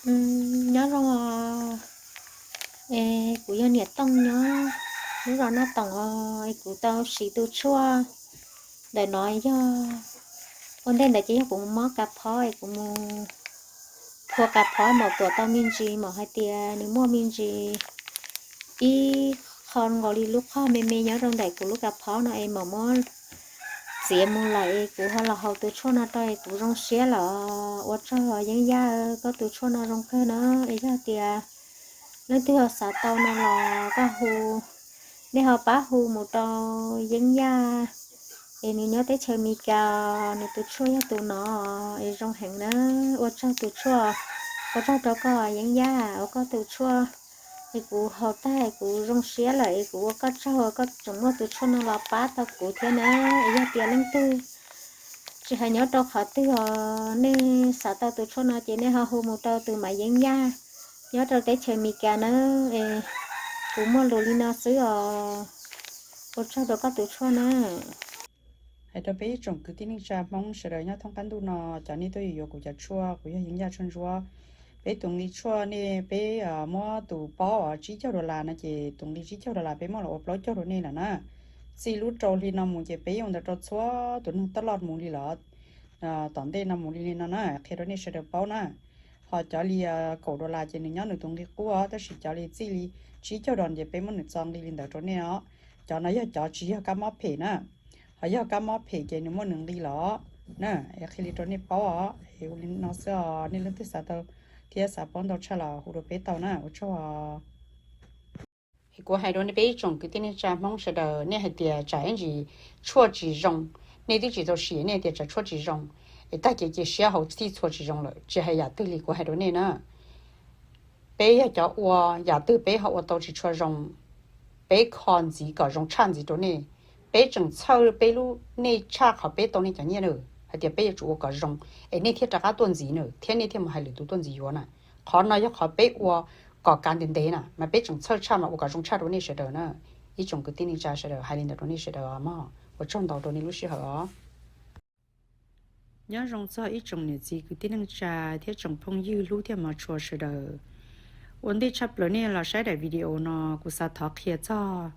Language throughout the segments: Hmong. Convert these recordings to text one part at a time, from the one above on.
Nyob zoo os, es kuv yog niam Tooj nyob lub zos Naj Toom os, es kuv tau siv tus tshuaj ntawm no yog, ua ntej ntawd ces yog kuv mus mob kav phob es kuv mus phua kav phob mam tuam tau me ntsis, mam hais tias nws muaj me ntsis ib qho nkaus li lub qhov me me nyob rau ntawm kuv lub kav phob no es mam muab txiav mus lawm es kuv ho los haus tus tshuaj no rau es kuv zoo siab lawm. Ua tsaug Yeeb Yaj, koj tus tshuaj no zoo kawg na. Es yog tias leej twg ho xav tau no los koj hu, nej ho pab hu mus rau Yeeb Yaj, es nws nyob teb chaws Amelikas, nws tus tshuaj yog tus no, es zoo heev na. Ua tsaug tus tshuaj, ua tsaug rau koj Yeeb Yaj, ua koj tus tshuaj es kuv haus tag es kuv zoo siab lawm es kuv ua koj tsaug uas koj tseem muab tus tshuaj no los pab tau kuv thiab na. Es yog tias leej twg tsis hais nyob rau qhov twg os, nej xav tau tus tshuaj no ces nej ho hu mus rau tus Maiv Yeeb Yaj nyob rau teb chaws Amelikas na. Es kuv muaj lus li no xwb os, ua tsaug rau koj tus tshuaj na. Hais rau peb ib tsoom kwv tij neej tsa Hmoob sawv daws nyob thoob qab ntuj no, cov nej tuaj yuav yuav kuv cov tshuaj, kuv yog Yeeb Yaj tshuaj ntsuab. Peb tus nqi tshuaj nej peb muab tus paub tsib caug dollar no ces tus nqi tsib caug dollar peb muab los ua plaub caug rau nej lawm na. Txij lub rau hli no mus ces peb yeej ua ntawd rau txhua tus neeg taj loj mus li lawm, tom ntej no mus li li no na, qhia rau nej sawv daws paub na. Ho cov li kaum dollar ces nws nyob nws tus nqi qub os, tab sis cov li txij li tsib caug dollar ces peb muab nws txo nqi li ntawd rau nej os. Cov no yog cov tsis yog kab mob phem na, ho yog kab mob phem ces nws muaj nws nqi los na. Es qhia li rau nej paub os, es ua li no xwb os, nej leej twg xav tau thiab xav paub ntau tshaj los hu rau peb tau na, ua tsaug os. Es kuv hais rau nej peb ib tsoom kwv tij neej tsa Hmoob sawv daws, nej hais tias tsam ib ntsis tshuaj tsis zoo, nej twb tsis tau sim nej tias tsam tshuaj tsis zoo, es tag kev cia siab hauv txhij txhua tsis zoo lawm, tsis hais yam twg li kuv hais rau nej na. Peb yog cov ua, yam twg peb ho ua tau tsis tshua zoo, peb kho ntxiv kom zoo tshaj ntxiv rau nej. Peb tseem txhawj peb lub nej tshaj qhov peb tau nej cov nyiaj na, hais tias peb yuav tsum ua kom zoo, es nej thiaj rov qab tuaj ntxiv na, thiab nej thiaj mus hais lwm tus tuaj ntxiv yuav na. Qhov no yog qhov peb ua kom kav ntev ntev na, mas peb tseem txhawj tshaj mas ua kom zoo tshaj rau nej sawv daws na. Ib tsoom kwv tij neej tsa sawv daws, hais li ntawd rau nej sawv daws os mog, ua tsaug ntau rau nej lub sij hawm os. Nyob zoo txog ib tsoom niam txiv kwv tij neej tsa thiab tsoom phooj ywg hlub thiab hmov tshua sawv daws. Ua ntej tshaj plaws nej los saib daim video no, kuv xav thov qhia txog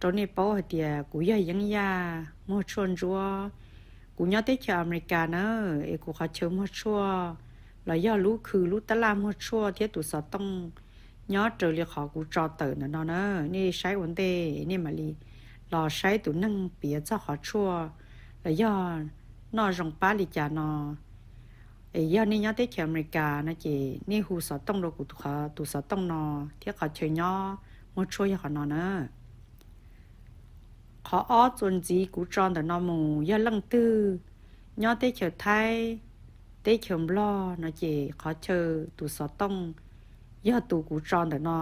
rau nej paub hais tias kuv yog Yeeb Yaj muag tshuaj ntsuab. Kuv nyob teb chaws Amelikas na, es kuv qhov chaw muag tshuaj los yog lub khw lub tab laj muag tshuaj thiab tus xov tooj nyob raws li qhov kuv tso tawm ntawm no na. Nej saib ua ntej nej mam li los saib tus neeg piav txog qhov tshuaj los yog noj zoo pab li cas no. Es yog nej nyob teb chaws Amelikas no ces nej hu xov tooj rau kuv tus xov tooj no thiab qhov chaw nyob muag tshuaj yog qhov no na. Qhov ob txuas ntxiv kuv tso ntawm no mus, yog leej twg nyob teb chaws Thaib, teb chaws Nplog no ces qhov chaw tus xov tooj yog tus kuv tso ntawm no.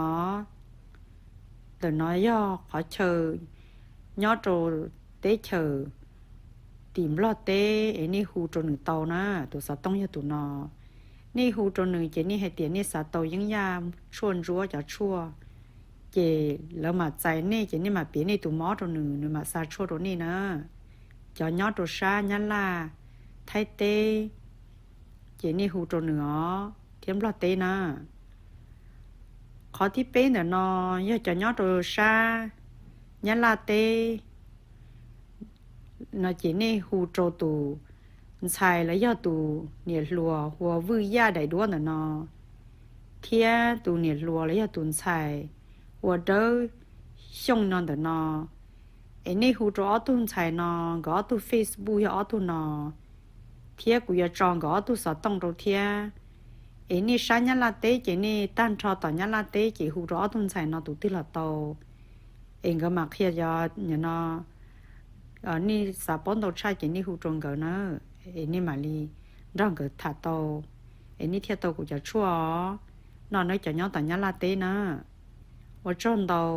Ntawm no yog qhov chaw nyob rau teb chaws tim Nplog teb es nej hu rau nws tau na, tus xov tooj yog tus no. Nej hu rau nws ces nej hais tias nej xav tau Yeeb Yaj tshuaj ntsuab cov tshuaj, ces lawv mam txais nej ces nej mam piav nej tus mob rau nws, nws mam xa tshuaj rau nej na. Cov nyob rau sab Nyab Laj, Thaib teb, ces nej hu rau nws os, thiab Nplog teb na. Qhov thib peb ntawm no yog cov nyob rau sab Nyab Laj teb no ces nej hu rau tus ntxhais los yog tus niam hluas hu ua Vwj Yaj daim duab ntawm no, thiab tus niam hluas los yog tus ntxhais hu ua Dawb Xyooj no ntawm no. Es nej hu rau ob tug ntxhais no, nkawd ob tug Facebook yog ob tug no, thiab kuv yuav tso nkawd ob tug xov tooj rau thiab. Es nej sab Nyab Laj teb ces nej tag nrho tom Nyab Laj teb ces hu rau ob tug ntxhais no tus twg los tau. Es nkawd mam qhia cov no, nej xav paub ntau tshaj ces nej hu rau nkawd na, es nej mam li nrog nkawd tham tau, es nej thiaj tau kuv cov tshuaj os. No nawb cov nyob tom Nyab Laj teb na. Ua tsaug ntau.